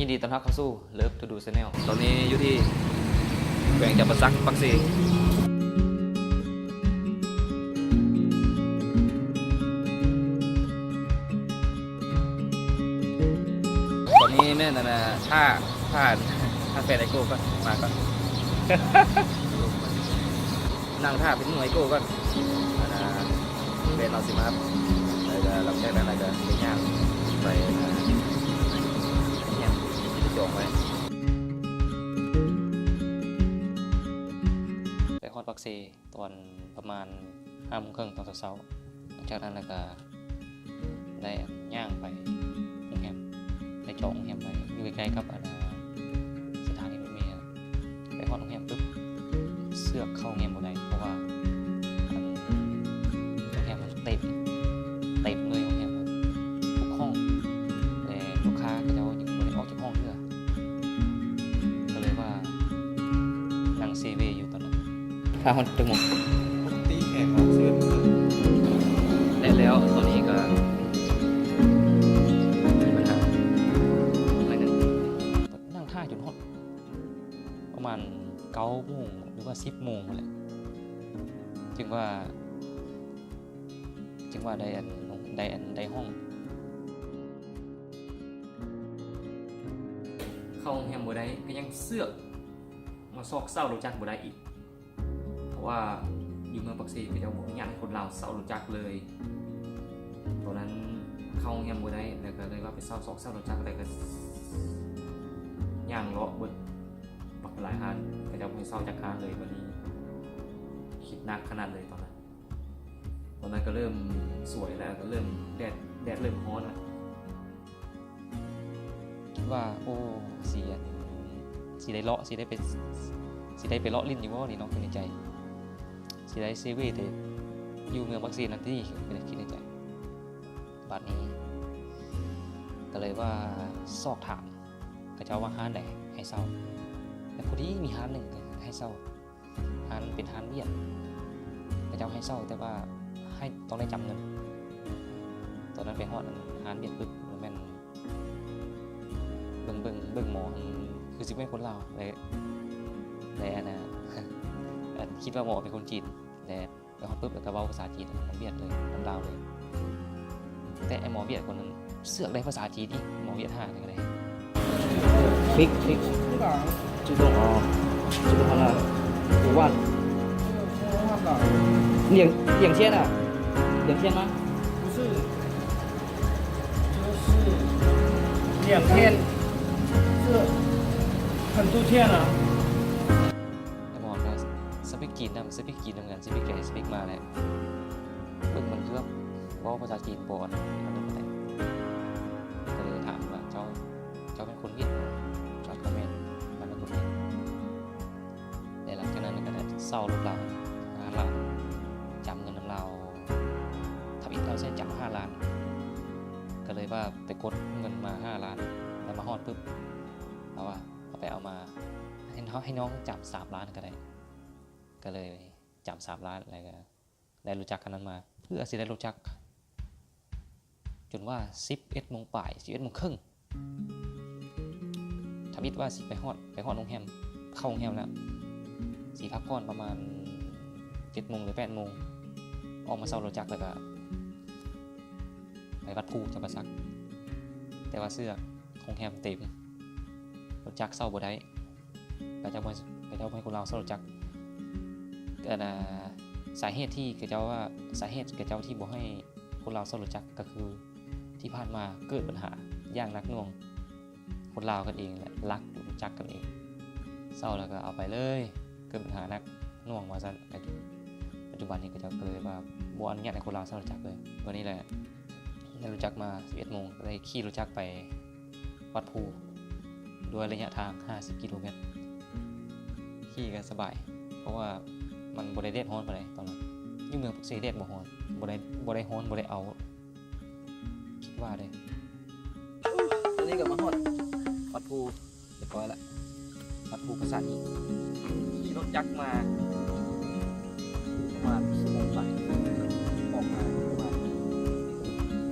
ຍິນດີຕ້ອນຮັບເຂົ້າສູ່ Love to Do Channel. ຕອນນີ້ຢູ່ທີ່ແຂວງຈຳປາສັກ ປາກເຊ. ຕອນນີ້ແມ່ນອັນນ່າ ຖ້າ ຖ້າ ຖ້າແຟນໄອໂກ້ກ່ອນ ມາກ່ອນ ນັ່ງຖ້າເປັນໝູ່ໄອໂກ້ກ່ອນ ອັນນ່າ ແຟນລາວຊິມາຮັບ ແລ້ວກໍຫຼັງຈາກນັ້ນແລ້ວກໍໄປຍ່າງໄປ ອ່າ ໂຮງແຮມທີ່ໄດ້ຈອງໄວ້ ໄປຮອດປາກເຊ ຕອນປະມານຫ້າໂມງເຄິ່ງຕອນເຊົ້າໆ. ຫຼັງຈາກນັ້ນແລ້ວກະໄດ້ຍ່າງໄປໂຮງແຮມ ໄດ້ຈອງໂຮງແຮມໄວ້ ຢູ່ໃກ້ໆກັບ ອັນ ສະຖານີລົດເມ. ໄປຮອດໂຮງແຮມປຶບ ເຊືອກເຂົ້າໂຮງແຮມບໍ່ໄດ້ ເພາະວ່າ ອັນ ໂຮງແຮມມັນເຕັມ ເຕັມເລີຍ ໂຮງແຮມທຸກຫ້ອງ ແລະ ລູກຄ້າເຂົາເຈົ້າຍັງບໍ່ໄດ້ອອກຈາກຫ້ອງເທື່ອ. ກໍເລີຍວ່ານັ່ງເຊເວຢູ່ຕອນນັ້ນ. ຖ້າຮອດຈັກໂມງ? ປົກກະຕິແຂກອອກສິບເອັດໂມງ. ແລະ ແລ້ວຕອນນີ້ກໍມີບັນຫາໜ້ອຍໜຶ່ງ ນັ່ງຖ້າຈົນຮອດປະມານເກົ້າໂມງ ຫຼືວ່າສິບໂມງພຸ້ນແຫຼະ ຈຶ່ງວ່າ ຈຶ່ງວ່າໄດ້ອັນ ໄດ້ອັນ ໄດ້ຫ້ອງ. ເຂົ້າໂຮງແຮມບໍ່ໄດ້ ກໍຍັງເຊືອກມາຊອກເຊົ່າລົດຈັກບໍ່ໄດ້ອີກ ເພາະວ່າຢູ່ເມືອງປາກເຊ ເຂົາເຈົ້າບໍ່ອະນຸຍາດໃຫ້ຄົນລາວເຊົ່າລົດຈັກເລີຍ. ຕອນນັ້ນເຂົ້າໂຮງແຮມບໍ່ໄດ້ ແລ້ວກໍເລີຍວ່າໄປເຊົ່າ ຊອກເຊົ່າລົດຈັກ ແລ້ວກໍຍ່າງເລາະເບິດບັກຫຼາຍຮ້ານ ເຂົາເຈົ້າບໍ່ໃຫ້ເຊົ່າຈັກຮ້ານເລີຍ. ບາດນີ້ຄິດໜັກຂະໜາດເລີຍຕອນນັ້ນ. ຕອນນັ້ນກໍເລີ່ມສວຍແລ້ວ ກໍເລີ່ມແດດ ແດດເລີ່ມຮ້ອນແລ້ວ ຄິດວ່າ ໂອ້ ຊິ ຊິໄດ້ເລາະ ຊິໄດ້ໄປ ຊິໄດ້ໄປເລາະຫຼິ້ນຢູ່ບໍ່ນີ້ເນາະ ຄິດໃນໃຈ ຊິໄດ້ເຊເວແຕ່ຢູ່ເມືອງປາກເຊນັ້ນຕິ ຄິດໃນໃຈ. ບາດນີ້ກໍເລີຍວ່າຊອກຖາມເຂົາເຈົ້າວ່າຮ້ານໃດໃຫ້ເຊົ່າ ແລະ ພໍດີມີຮ້ານໜຶ່ງໃຫ້ເຊົ່າ. ຮ້ານເປັນຮ້ານວຽດ ເຂົາເຈົ້າໃຫ້ເຊົ່າ ແຕ່ວ່າໃຫ້ ຕ້ອງໄດ້ຈ່າຍເງິນ. ຕອນນັ້ນໄປຮອດຮ້ານວຽດປຶບ ແມ່ນເບິ່ງ ເບິ່ງ ເບິ່ງໝໍ ຄືຊິແມ່ນຄົນລາວ ແລະ ແລະ ອັນນ່າ ອັນ ຄິດວ່າໝໍເປັນຄົນຈີນ ແລະ ໄປຮອດປຶບ ແລ້ວກໍເວົ້າພາສາຈີນນຳວຽດເລີຍ ນຳລາວເລີຍ. ແຕ່ໄອ້ໝໍວຽດຄົນນັ້ນເຊືອກໄດ້ພາສາຈີນອີກ ໝໍວຽດຫ້ານີ້ກໍໄດ້. 这个好了，五万。两，两千啊？两千吗？不是，就是两千，这很多天了。 ໄອ້ໝໍກໍສະປີກຈີນນຳ ສະປີກຈີນນຳກັນ ສະປີກໄກ ສະປີກມາແຫຼະ. ປຶບ ມັນຄືແບບເວົ້າພາສາຈີນບໍ່ອັນນັ້ນປານໃດ ກໍເລີຍຖາມວ່າ ເຈົ້າ ເຈົ້າແມ່ນຄົນຫວຽດບໍ່? ເຈົ້າກໍແມ່ນ ມັນເປັນຄົນຫວຽດ. ແລະ ຫຼັງຈາກນັ້ນກໍໄດ້ເຊົ່າລົດລາວຫ້າລ້ານ ຈ່າຍເງິນນຳລາວ ທຳອິດເຮົາໃຊ້ຈ່າຍຫ້າລ້ານ ກໍເລີຍວ່າໄປກົດເງິນມາຫ້າລ້ານ ແລ້ວມາຮອດປຶບ ເຮົາວ່າ ເອົາໄປເອົາມາ ໃຫ້ ໃຫ້ນ້ອງຈ່າຍສາມລ້ານກໍໄດ້ ກໍເລີຍຈ່າຍສາມລ້ານ ແລ້ວກໍ ໄດ້ລົດຈັກຄັນນັ້ນມາ ເພື່ອຊິໄດ້ລົດຈັກ ຈົນວ່າສິບເອັດໂມງປາຍ ສິບເອັດໂມງເຄິ່ງ ທຳອິດວ່າຊິໄປຮອດ ໄປຮອດໂຮງແຮມ ເຂົ້າໂຮງແຮມແລ້ວ ຊິພັກຜ່ອນປະມານເຈັດໂມງ ຫຼື ແປດໂມງ ອອກມາເຊົ່າລົດຈັກ ແລ້ວກະໄປວັດພູຈຳປາສັກ ແຕ່ວ່າເຊືອກໂຮງແຮມເຕັມ ລົດຈັກເຊົ່າບໍ່ໄດ້. ເຂົາເຈົ້າບໍ່ ເຂົາເຈົ້າບໍ່ໃຫ້ຄົນລາວເຊົ່າລົດຈັກ. ອັນນ່າ ສາເຫດທີ່ເຂົາເຈົ້າວ່າ ສາເຫດເຂົາເຈົ້າທີ່ບໍ່ໃຫ້ຄົນລາວເຊົ່າລົດຈັກ ກໍຄືທີ່ຜ່ານມາເກີດບັນຫາຢ່າງໜັກໜ່ວງ ຄົນລາວກັນເອງແຫຼະ ລັກລົດຈັກກັນເອງ ເຊົ່າແລ້ວກໍເອົາໄປເລີຍ ເກີດບັນຫາໜັກໜ່ວງວ່າຊັ້ນ. ປັດຈຸບັນນີ້ເຂົາເຈົ້າກໍເລີຍວ່າບໍ່ອະນຸຍາດໃຫ້ຄົນລາວເຊົ່າລົດຈັກເລີຍ. ມື້ນີ້ແຫຼະ ໄດ້ລົດຈັກມາສິບເອັດໂມງ ກໍໄດ້ຂີ່ລົດຈັກໄປ ວັດພູ ດ້ວຍໄລຍະທາງຫ້າສິບກິໂລແມັດ ຂີ່ກໍສະບາຍ ເພາະວ່າມັນບໍ່ໄດ້ແດດຮ້ອນປານໃດຕອນນັ້ນ. ຢູ່ເມືອງປາກເຊແດດບໍ່ຮ້ອນ ບໍ່ໄດ້ ບໍ່ໄດ້ຮ້ອນ ບໍ່ໄດ້ເອົາ ຄິດວ່າເດ້. ຕອນນີ້ກໍມາຮອດວັດພູ ຮຽບຮ້ອຍລະ ວັດພູປາສາດຫີນ. ຂີ່ລົດຈັກມາປະມານຊົ່ວໂມງປາຍ ອອກມາປະມານ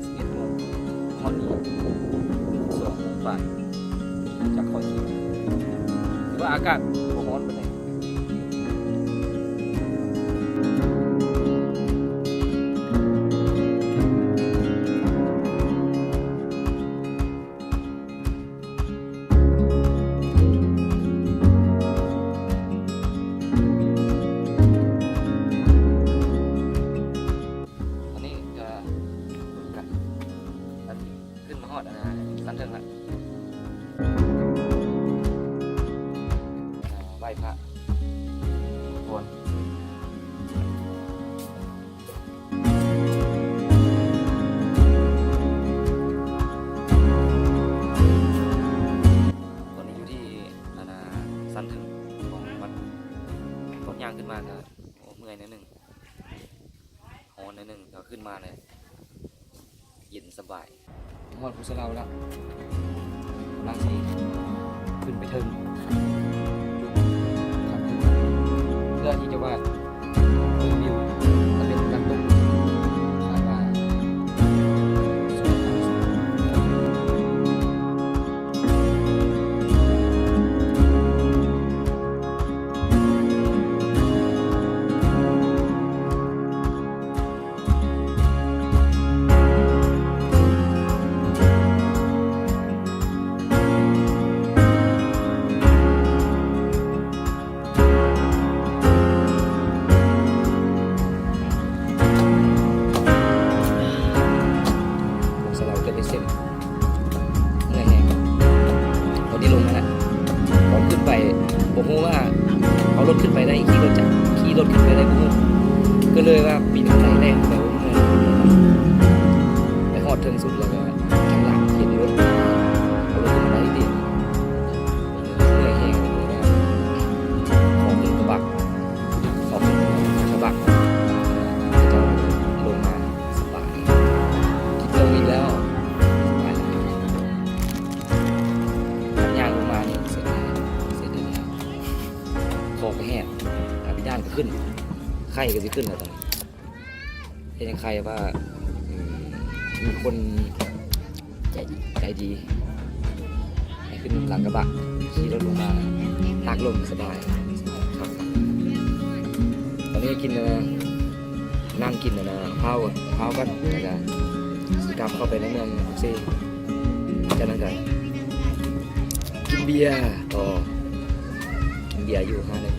ສິບເອັດໂມງ ຮອດນີ້ສອງໂມງປາຍ. ຈາກຂ້ອຍຂີ່ ຖືວ່າອາກາດບໍ່ຮ້ອນປານໃດ. ຕອນນີ້ກະ ກະ ອັນ ຂຶ້ນມາຮອດ ອັນ ຊັ້ນເທິງລະ ອ່າ ໄຫວ້ພະ ຂໍພອນ. ຕອນນີ້ຢູ່ທີ່ ອັນນ່າ ຊັ້ນເທິງຂອງວັດ ຕອນຍ່າງຂຶ້ນມາກະ ໂອ້ ເມື່ອຍໜ້ອຍໜຶ່ງ ຮ້ອນໜ້ອຍໜຶ່ງ ແຕ່ວ່າຂຶ້ນມາແລ້ວເຢັນສະບາຍ. ຮອດພູສະເລົາແລ້ວ ກຳລັງຊິຂຶ້ນໄປເທິງຈຸດ ເພື່ອທີ່ຈະວ່າ ເບິ່ງວິວ ແລະ ເປັນນ້ຳຕົກ ຄາດວ່າ ສະເລົາຈະໄປເສັ້ນ ເມື່ອຍແຮງ ຕອນນີ້ລົງມາແລ້ວ ຕອນຂຶ້ນໄປບໍ່ຮູ້ວ່າເອົາລົດຂຶ້ນໄປໄດ້ ຂີ່ລົດຈັກ ຂີ່ລົດຂຶ້ນໄປໄດ້ບໍ່ຮູ້ ກໍເລີຍວ່າປີນບັນໄດແລ່ນໄປ ໄປຮອດເທິງສຸດແລ້ວກໍທາງຫຼັງເຫັນລົດ ເອົາລົດຂຶ້ນໄປໄດ້ຕິ ເມື່ອຍແຮງ ຂໍຂຶ້ນກະບະ ຂໍຂຶ້ນກະບະ ເຂົາເຈົ້າລົງມາ ສະບາຍ ກິນເຂົ້າອີກແລ້ວ ສະບາຍ ຍ່າງລົງມານີ້ ເສຍດາຍ ເສຍດາຍ ຄໍກໍແຫ້ງ ອາພິດານກໍຂຶ້ນ ໄຂ້ກໍຊິຂຶ້ນແລ້ວຕອນນີ້ ເຮັດໃຫ້ໄຂ້ວ່າ ອືມ ມີຄົນໃຈ ໃຈດີ ໃຫ້ຂຶ້ນຫຼັງກະບະ ຂີ່ລົດລົງມາ ຕາກລົມສະບາຍ ຄັກໆ ຕອນນີ້ກິນ ອັນນ່າ ນັ່ງກິນ ອັນນ່າ ເຜົາ ເຜົາກ່ອນ ແລ້ວກະຊິກັບເຂົ້າໄປໃນເມືອງປັກເຊ ຈາກນັ້ນກະກິນເບຍຕໍ່ ກິນເບຍຢູ່ຮ້ານໜຶ່ງ